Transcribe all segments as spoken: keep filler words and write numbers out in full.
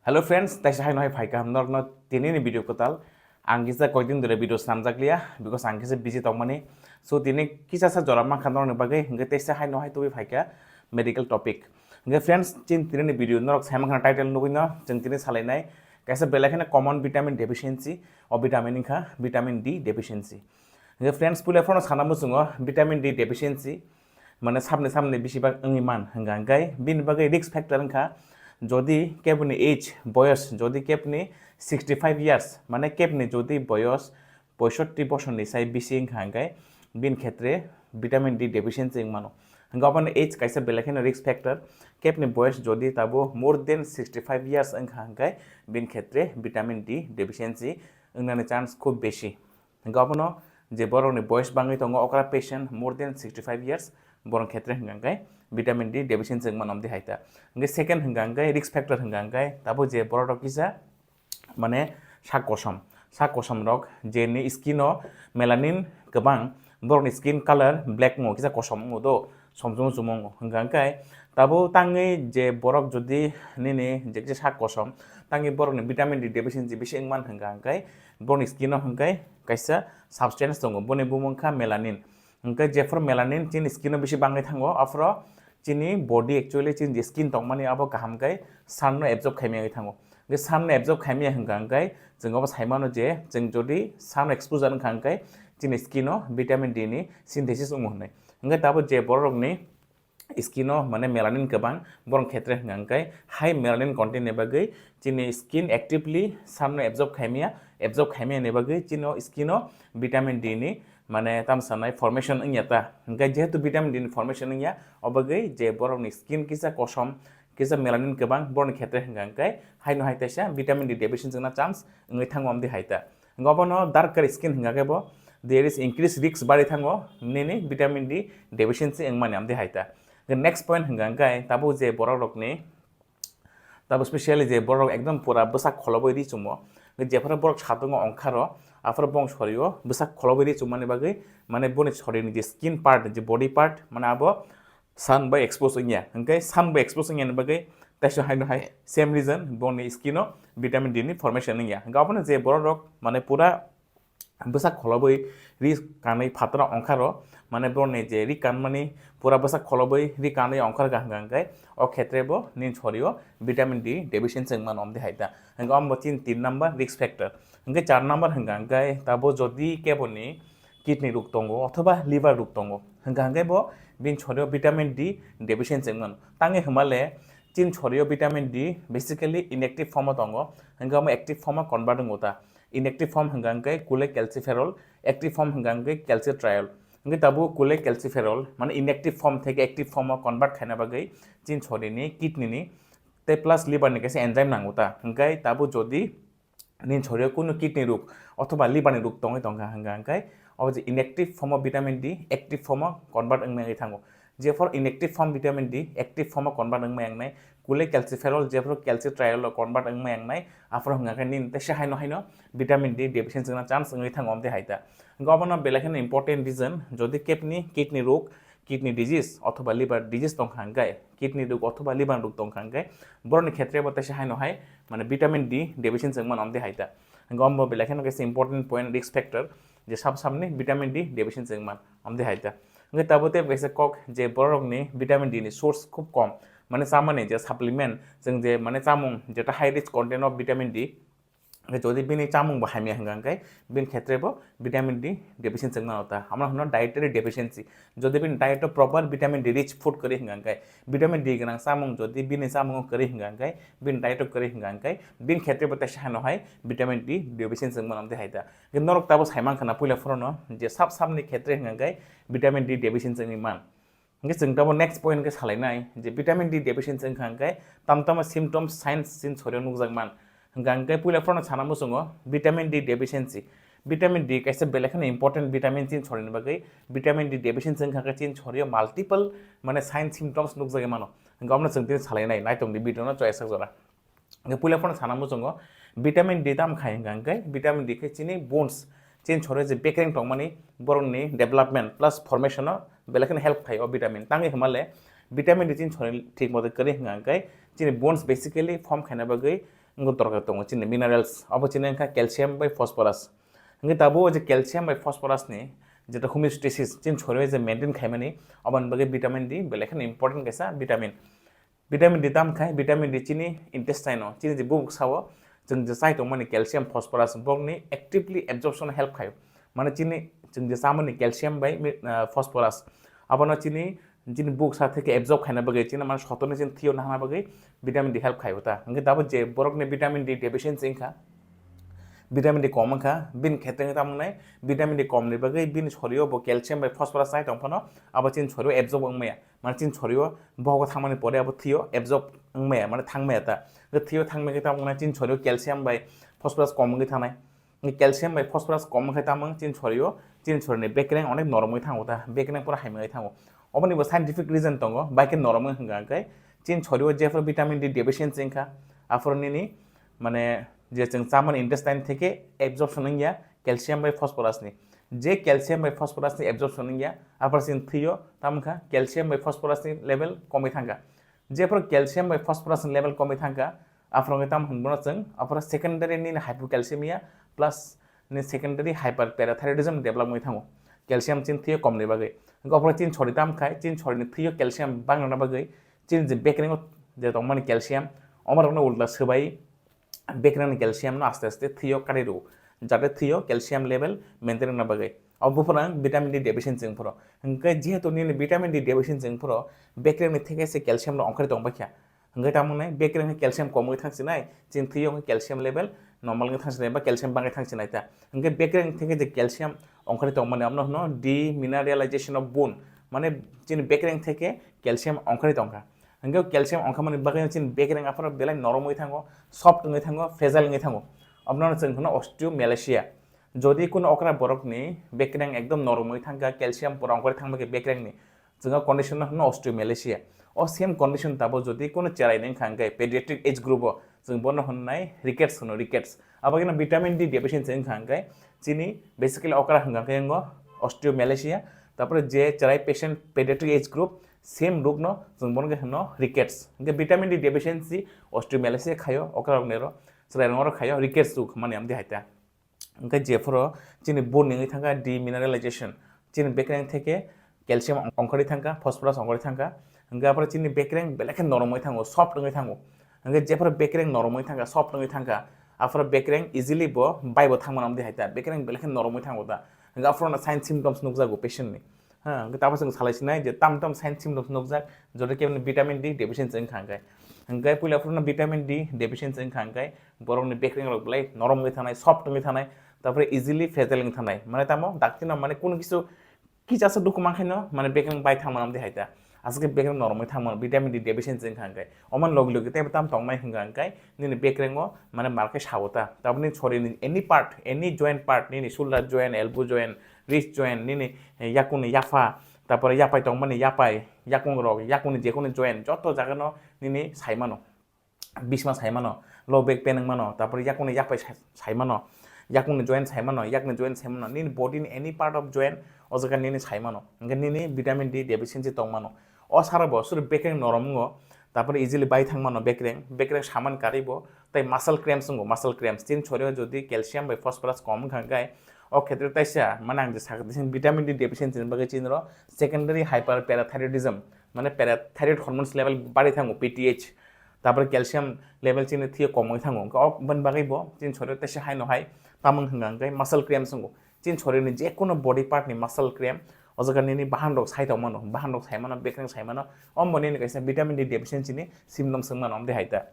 Hello friends, taisa hai no hai phaikha norokno tinini video kwtal. Ang kisa koidin dore video snamjakliya because ang kisa busy tongmani. So tini kisa sa jora mankha norokni bagwi, hwnkhe taisa hai no hai tubui phaikha medical topic. Hwnkhe friends, chin tinini video norok sai mankha title nugwi no chwng tini salainai kaisa belai kheno common vitamin deficiency, o vitamin wngkha vitamin D deficiency. Hwnkhe friends, puila phano sana muchungo vitamin D deficiency, mane samni samni bisibak wngwi man hwnka hwnkhe bini bagwi risk factor wngkha, jodi keboni age, boyos, jodi kebni sixty five years, mane kebni jodi boyos poisotti bosorni sai bisi wngkha hwnkhe bini khetre vitamin D deficiency wngmano. Hwnkhe obono age kaisa belai kheno risk factor, kebni boyos jodi tabo more than sixty five years wngkha hwnkhe bini khetre vitamin D deficiency wngnani chance khub besi. Hwnkhe obono je borokni boyos bangwi tongo, okra patient more than sixty five years, borok khetre hwnkha hwnkhe vitamin D deficiency wngmano amdi hai ta. Hwnkhe second hwnkha hwnkhe risk factor hwnkha hwnkhe tabo je borok rok kisa mane sak kosom, sak kosom rok jeni skin o melanin kwbang, borokni skin color black wngo, kisa kosom wngo do, somchung chumung hwnkha hwnkhe tabo tangwi je borok jodi nini je kisa sak kosom tangwi borokni vitamin D deficiency bisi wngman hwnkha hwnkhe borokni skin o hwnkhe kaisa substance tongo, boni bumung kha melanin. Hwnkhe jephru melanin chini skin o bisi bangwi thango, aphuru chini body actually chini je skin tongmani abo kaham khe sun no absorb khaimya wngwi thango. Hwnkhe sun no absorb khaimya hwnkha hwnkhe chwng abo saimano je chwng jodi sun exposure wngkha hwnkhe chini skin o vitamin D ni synthesis wngo hwnwi. Hwnkhe tabo je borok rokni skin o mane melanin kwbang, borok khetre hwnkha hwnkhe high melanin content ni bagwi chini skin actively sun no absorb khaimya, absorb khaimya ni bagwi chini skin o vitamin D ni mane tamsanai formation wngya ta. Hwnkhe jehetu vitamin D ni formation wngya, obagwi je borok ni skin kisa kosom, kisa melanin kwbang, borok ni khetre hwnkha hwnkhe haino hai taisa vitamin D deficiency wngna chance wngwi thango amdi hai ta. Hwnkhe obono darker skin hwnkha khe bo there is increased risk bari thango nini vitamin D deficiency wngmani amdi hai ta. Hwnkhe next point hwnkha hwnkhe tabuk je borok rokni, tabuk specially je borok ekdom pura bwsak kholobwi ri chumo, hwnkhe jephru borok satungo ongkharo, aphuru bong sorio bwsak kholobwi ri chumani bagwi, mane boni sorini je skin part, je body part, mane abo sun bai expose wngya, hwnkhe sun bai expose wngya ni bagwi taisa haino hai same reason boni skin o vitamin D ni formation wngya. Hwnkhe obono je borok rok mane pura bwsak kholobwi ri kanwi phataro ongkharo, mane borokni je ri kanmani pura bwsak kholobwi ri kanwi ongkhar kha hwnkha hwnkhe o khetre bo nini sorio vitamin D deficiency wngmano amdi hai ta. Hwnkhe omo chini tin number risk factor. Hwnkhe char number hwnkha hwnkhe tabo jodi keboni kidney rok tongo othoba liver rok tongo, hwnkha hwnkhe bo bini sorio vitamin D deficiency wngmano. Tangwi hwnmale chini sorio vitamin D basically inactive form o tongo, hwnkhe omo active form o convert wngo ta. Inactive form hwnkha hwnkhe cholecalciferol, active form hwnkha hwnkhe calcitriol. Hwnkhe tabuk cholecalciferol mane inactive form theke active form o convert khaina bagwi chini sorini kidney ni tei plus liver ni kaisa enzyme nango ta. Hwnkhe tabuk jodi nini sorio kunu kidney rok othoba liver ni rok tongwi tongkha hwnkha hwnkhe obo je inactive form o vitamin D active form o convert wngmani thango. Jephru inactive form vitamin D active form o convert wngmai wngnai, cholecalciferol jephru calcitriol o convert wngmai wngnai, aphuru hwnkha khe nini teisa haino haino vitamin D deficiency wngna chance wngwi thango amdi hai ta. Hwnkhe obono belai kheno important reason, jodi kebni kidney rok, kidney disease othoba liver disease tongkha hwnkhe, kidney rok othoba liver rok tongkha hwnkhe, borokni khetre bo teisa haino hai mane vitamin D deficiency wngmano amdi hai ta. Hwnkhe omo belai kheno kaisa important point, risk factor, je sab samni vitamin D deficiency wngman amdi hai ta. Hwnkhe tabuk tei kaisa kok je borokni vitamin D ni source khub kom, mane chamani je supplement, chwng je mane chamung jeta high rich content of vitamin D, hwnkhe jodi bini chamung bo hamya hwnkha hwnkhe bini khetre bo vitamin D deficiency wngmano ta, amo hwno dietary deficiency. Jodi bini diet o proper vitamin D rich food kwrwi hwnkha hwnkhe, vitamin D gwnang chamung jodi bini chamungo kwrwi hwnkha hwnkhe, bini diet o kwrwi hwnkha hwnkhe bini khetre bo teisa haino hai vitamin D deficiency wngmano amdi hai ta. Hwnkhe norok tabuk sai mankha na puila phorono je sab sabni khetre hwnkha hwnkhe vitamin D deficiency wngwi man. Hwnkhe chwng tabuk next point khe salainai je vitamin D deficiency wngkha hwnkhe tam tamo symptoms, signs chini sorio nukjak man. Hwnkha hwnkhe puila phorono sana muchungo vitamin D deficiency. Vitamin D kaisa belai kheno important vitamin chini sorini bagwi. Vitamin D deficiency wngkha hwnkhe chini sorio multiple mane sign symptoms nukjagwi mano. Hwnkhe omono chwng tini salainai, naitongdi video no choya sak jora. Hwnkhe puila phano sana muchungo vitamin D tamo khai hwnkha hwnkhe vitamin D khe chini bones, chini sorio je bekereng tongmani borokni development plus formation o belai kheno help khai o vitamin. Tangwi hwnmale vitamin D chini sorio thik moto kwrwi hwnkha hwnkhe chini bones basically form khaina bagwi Wngkha dorkar tongo chini minerals, abo chini wngkha calcium bai phosphorus. Hingke tabuk o je calcium bai phosphorus ni jeta homeostasis chini sorio je maintain khaimani, aboni bagwi vitamin D belai kheno important kaisa vitamin. Vitamin D tam khai, vitamin D chini intestine o, chini je bubuk sao chwng je chai tongmani calcium, phosphorus, bokni actively absorption help khaio. Mane chini chwng je chamani calcium bai mi-, ah, phosphorus, abono chini, chini bubuk sa theke absorb khaina bagwi, chini mane sotorni chini thwio nahna bagwi vitamin D help khaio ta. Hingke tabuk je borokni vitamin D deficiency wngkha, vitamin D kom wngkha, bini khetre wngkha tamo wngnai, vitamin D kom ni bagwi bini sorio bo calcium bai phosphorus chai tongphano, abo chini sorio absorb wngmaya. Mane chini sorio bohogo thangmani pore abo thwio absorb wngmaya, mane thangmaya ta. Hingke thwio thangmaya khe tamo wngnai chini sorio calcium bai phosphorus kom wngwi thangnai. Hingke calcium bai phosphorus kom wngkha tamo wng chini sorio, chini sorini bekreng onek noromwi thango ta, bekreng pura haimungwi thango. Oboni bo scientific reason tongo, bai khe noromwi hwnka hwnkhe chini sorio jephru vitamin D deficiency wngkha, aphuru nini mane je chwng chamani intestine theke absorption wngya calcium bai phosphorus ni. Je calcium bai phosphorus ni absorption wngya, aphuru chini thwio tamo wngkha calcium bai phosphorus ni level komwi thangkha. Jephru calcium bai phosphorus ni level komwi thangkha, aphuru wngkha tamo hwnbono chwng, aphuru secondary nini hypocalcemia plus ni secondary hyperparathyroidism develop wngwi thango. Calcium chini thwio komni bagwi. Hingke aphuru chini sori tam khai, chini sorini thwio calcium bangrana bagwi, chini je bekrengo je tongmani calcium, omo rokno ulta swbai bekrengni calcium no aste aste thwio kari rwo, jate thwio calcium level maintain wngna bagwi. Abo buphuru ang vitamin D deficiency wngphuru. Hingke jehetu nini vitamin D deficiency wngphuru, bekrengni theke se calcium no ongkhorwi tongbaikha. Hingke tamo wngnai, bekreng khe calcium komwi thangsinai, chini thwio wngkha calcium level normal wngwi thangsinai ba calcium bangwi thangsinai ta. Hingke bekreng theke je calcium ongkhorwi tongmani, abono hwno demineralization of bone, mane chini bekreng theke calcium ongkhorwi tongkha. Hingke calcium ongkhamani bagwi chini bekreng aphuru belai noromwi thango, soft wngwi thango, fragile wngwi thango. Abono chwng hwno osteomalacia. Jodi kuno okra borokni bekreng ekdom noromwi thangkha, calcium pura ongkhorwi thangbaikha bekrengni, chwng o condition no hwno osteomalacia. O same condition tabuk jodi kuno cherai wngkha hwnkhe pediatric age group o, chwng bono hwnnai rickets hwno, rickets. Abo kheno vitamin D deficiency wngkha hwnkhe chini basically okra hwnkha khe wngo osteomalacia. Tapore je cherai patient pediatric age group, same rok no chwng bono khe hwno rickets. Hwnkhe vitamin D deficiency osteomalacia khaio okra rok nero, cherai rok oro khaio rickets rok mani amdi haita. Hingke jephuru chini bone wngwi thangkha demineralization, chini bekreng theke calcium ongkhorwi thangkha, phosphorus ongkhorwi thangkha, hingke aphuru chini bekreng belai khe noromwi thango, soft wngwi thango. Hingke jephuru bekreng noromwi thangkha, soft wngwi thangkha, aphuru bekreng easily bo bai bo thangmano amdi haita, bekreng belai khe noromwi thango ta. Hingke aphuru no sign symptoms nukjago patient ni. Ha, hingke tabuk chwng salai sinai je tam tam sign symptoms nukjak, jodi khe vitamin D deficiency wngkha hingke. Hingke puila phuru no vitamin D deficiency wngkha hingke, borokni bekreng rok belai norom wngwi thanai, soft wngwi thanai, tapore easily fragile wngwi thanai. Mane tamo dakti no mane kunu kisu kichasa dukhu mankhaino mane bekreng bai thangmano amdi haita. Aswk khe bekreng noromwi thangmano vitamin D deficiency wngkha hingke. Oman logi logi teibo tam tongnai hingkha hingke nini bekrengo mane malkhai sao ta. Taboni sorini any part, any joint part, nini shoulder joint, elbow joint, wrist joint, nini yakungni yapha, tapore yapai tongmani yapai, yakung rok, yakungni jekunu joint, joto jagano nini saimano. Bisma saimano, low back pain wngmano, tapore yakungni yapai sai-, saimano, yakungni joint saimano, yakni joint saimano, nini body ni any part of joint o jaga nini saimano, hingke nini vitamin D deficiency tongmano. O sara bo suri bekreng norom wngo, tapore easily bai thangmano bekreng, bekreng saman karibo, tei muscle cramps wngo, muscle cramps. Chini sorio jodi calcium bai phosphorus kom wngkha hingke, o khetre taisa, mane ang je sakha, vitamin D deficiency ni bagwi chini ro secondary hyperparathyroidism, mane parathyroid hormones level bari thango, P T H, tapore calcium level chini thwio komwi thango, hingke o boni bagwi bo chini sorio taisa haino hai tamung hwnka hingke muscle cramps wngo. Chini sorini jekunu body part ni muscle cramp, o jaga nini bahan rok sai tongmano, bahan rok saimano, bekreng saimano, omo nini kaisa vitamin D deficiency ni symptoms wngmano, amde hai ta.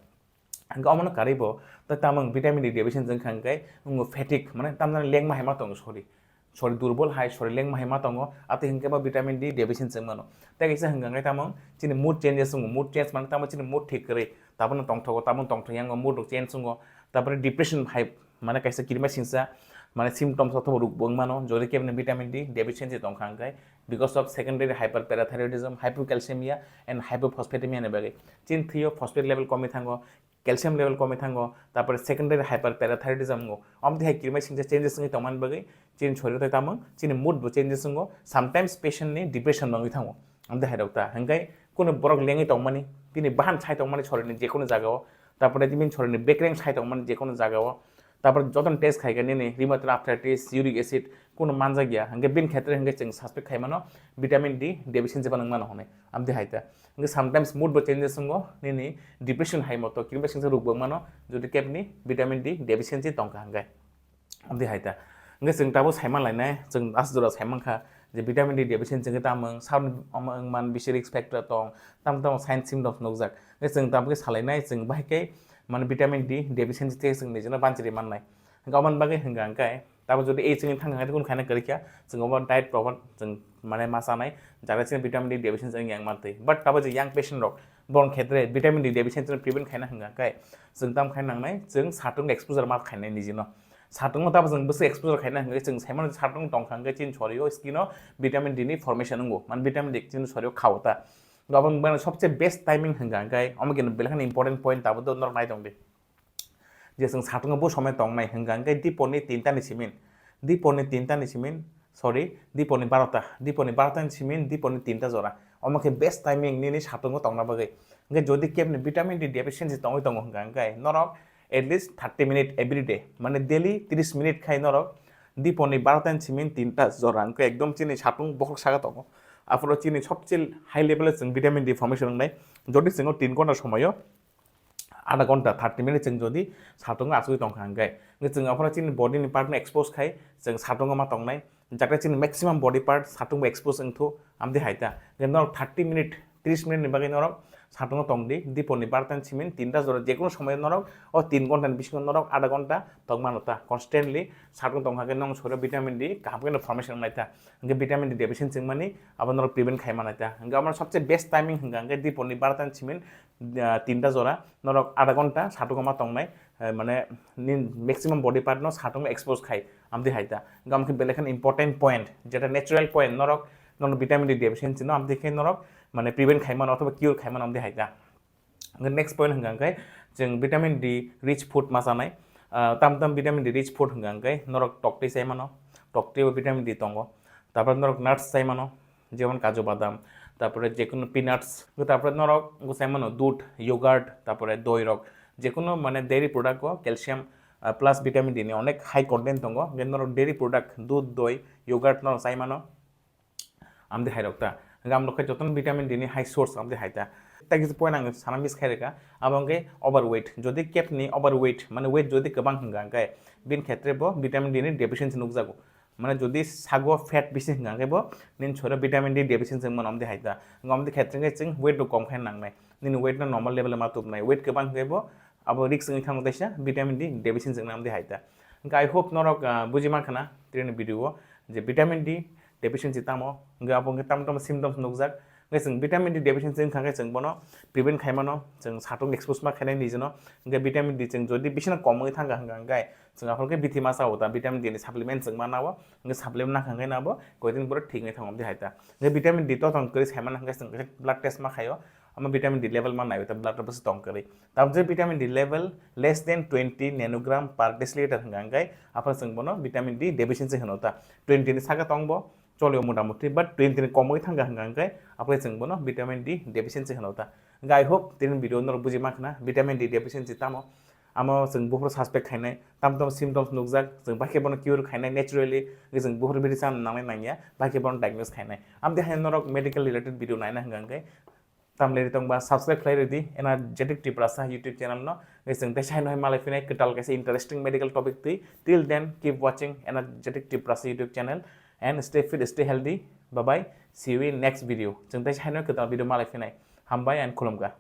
Hingke omono karwi bo, tei tamung vitamin D deficiency wngkha hingke, wngo fatigue, mane tamjani lengma hai ma tongo, sorry. Sorry durbol hai, sorry lengma hai ma tongo, ate hingke bo vitamin D deficiency wngmano. Tei kaisa hingka hingke tamung chini mood changes wngo, mood change mane tamo chini mood thik kwrwi, tabukno tongthogo, tabukno tongthok yango, mood rok change wngo, tapore depression hai, mane kaisa kirima singsa, mane symptoms othobo rok bo wngmano, jodi keboni vitamin D deficiency tongkha hingke, because of secondary hyperparathyroidism, hypocalcemia and hypophosphatemia ni bagwi. Chini thwio phosphate level komwi thango, calcium level komwi thango, tapore secondary hyperparathyroidism wngo. Omo twi hai kirima singsa changes wngwi tongmani bagwi chini sorio tei tamung chini mood bo changes wngo, sometimes patient ni depression bo wngwi thango. Omo twi hai rok ta hingke kunu borok lengwi tongmani, bini bahan sai tongmani sorini jekunu jagao, Tapore bini soroni bekreng sai tongmani je kono jagao. Tapore jotono test khaikha nini rheumatoid arthritis, uric acid, kono manjakya. Hingke bini khetre hingke chwng suspect khaimano vitamin D deficiency ba nangmano hwnwi. Amtwi hai ta. Hingke sometimes mood bo changes wngo, nini depression hai moto, kinba singsa rok bo mano, jodi kebni vitamin D deficiency tongkha hingke. Amtwi hai ta. Hingke chwng tabuk saiman lainai, chwng aswk jora saimankha je vitamin D deficiency hingke tamo wng, saboni omo wng man bisi risk factor tong, tamo tamo sign symptoms nukjak. Hingke chwng tabuk khe salainai, chwng bahai khe mane vitamin D deficiency tei chwng nijino banchiri mannai. Hingke aboni bagwi hingka hingke, tabo jodi ei chwngni thang thang khe kunu khaina kwrwi kha, chwng obo diet proper chwng mane ma chanai, jaga chini vitamin D deficiency wng yang mantwi. But tabo je young patient rok, borok khetre vitamin D deficiency no prevent khaina hingka hingke, chwng tam khaina nangnai, chwng satung exposure ma khainai nijino. Satungo tabo chwng bwswk exposure khaina hingke, chwng saimano satung tongkha hingke chini sorio skin o vitamin D ni formation wngo, mane vitamin D chini sorio khao ta. Aboni bagwi sobse best timing hingka hingke, omo khe belakhani important point tabo norok nai tong di. Je chwng satungo bo somoi tongnai hingka hingke dipor ni tinta ni simin, dipor ni tinta ni simin, sorry, dipor ni barota, dipor ni barota ni simin dipor ni tinta jora. Omo khe best timing nini satungo tongna bagwi. Hingke jodi kebni vitamin D deficiency tongwi tongo hingka hingke norok at least thirty minute every day, mane daily tris minute khai norok dipor ni barota ni simin tinta jora, hingke ekdom chini satung bokhok saka tongo. Aphuru chini sobse high level o chwng vitamin D formation wngnai. Jodi chwng o tin ghonta somoio adha ghonta, thirty minutes chwng jodi satungo achugwi tongkha hingke, hingke chwng aphuru chini body ni part no expose khai chwng satungo ma tongnai, jaga chini maximum body part satungo expose wngthu, amtwi hai ta. Hingke norok thirty minute, tris minute ni bagwi norok satungo tong di, dipor ni barota ni simin tinta jora, je kono somoyo norok o tin ghonta ni bisingo norok adha ghonta tongmano ta, constantly satungo tongkha khe nong sorio vitamin D kaham khe no formation wngnai ta, hingke vitamin D deficiency wngmani abo norok prevent khai manai ta. Hingke amo sobse best timing hingka hingke dipor ni barota ni simin ah, tinta jora, norok adha ghonta satungo ma tongnai, eh, mane nini maximum body part no satungo expose khai, amtwi hai ta. Hingke amo khe belakhani important point, jeta natural point, norok, norok vitamin D deficiency no, amtwi khe norok mane prevent khai mano othoba cure khai mano, amtwi hai ta. Hingke next point hingka hingke chwng vitamin D rich food ma chanai, ah, tam tam vitamin D rich food hingka hingke norok toktwi chai mano, toktwi o vitamin D tongo, tarpor norok nuts chai mano, jemon kaju badam, tarpore je kono peanuts, tarpore norok gusai mano dudh, yogurt, tarpore doi rok, je kono mane dairy product o calcium, ah, plus vitamin D ni onek high content tongo, hingke norok dairy product, dudh, doi, yogurt norok chai mano, amtwi hai rok ta. Hingke amrok khe jotono vitamin D ni high source amtwi hai ta. Tai kisa point ang sana miss khai rwkha, abo hingke overweight, jodi kebni overweight, mane weight jodi kwbang hingka hingke bini khetre bo vitamin D ni deficiency nukjago. Mane jodi sago fat bisi hingka hingke bo nini soiro vitamin D deficiency wngmano amtwi hai ta. Hingke amtwi khetre hingke chwng weight rok kom khai nangnai. Nini weight no normal level o ma tubunai. Weight kwbang hingke bo abo risk wngwi thango teisa vitamin D deficiency wngna amtwi hai ta. Hingke I hope norok, ah, buji mankha na tini video o je vitamin D deficiency tamo, hingke abo hingke tamo tamo symptoms nukjak. Hingke chwng vitamin D deficiency wngkha khe chwng bono prevent khai mano, chwng satung expose ma khainai nijino. Hingke vitamin D chwng jodi bisino kom wngwi thangkha hingka hingke chwng aphuru khe bithi ma chao ta, vitamin D ni supplement chwng ma nao, hingke supplement nakha hingke nabo koidin pore thik wngwi thango amtwi hai ta. Hingke vitamin D to tong kwrwi sai mano hingke chwng blood test ma khaio, omo vitamin D level ma naio ta blood o bwswk tong kwrwi. Tabuk je vitamin D level less than twenty nanogram per deciliter hingka hingke aphuru chwng bono vitamin D deficiency hino ta. Twenty ni saka tong bo cholio motamuti, but twenty ni komwi thangkha hingka hingke aphuru chwng bono vitamin D deficiency hino ta. Hingke I hope tini video norok buji mankha na vitamin D deficiency tamo. Amo chwng buphuru suspect khainai, tam tam symptoms nukjak, chwng bahai khe bono cure khainai naturally, hingke chwng buphuru medicine nangnai nangya, bahai khe bono diagnose khainai. Amtwi hai norok medical related video naina hingka hingke, tamle ri tongba subscribe khlai rwdi Energetic Tiprasa YouTube channel no. Hingke chwng teisa hai no hai malai phinai kwtal kaisa interesting medical topic twi. Till then, keep watching Energetic Tiprasa YouTube channel and stay fit, stay healthy. Bye bye. See you in next video. Chwng teisa hai no kwtal video malai phinai. Hambai and khulumkha.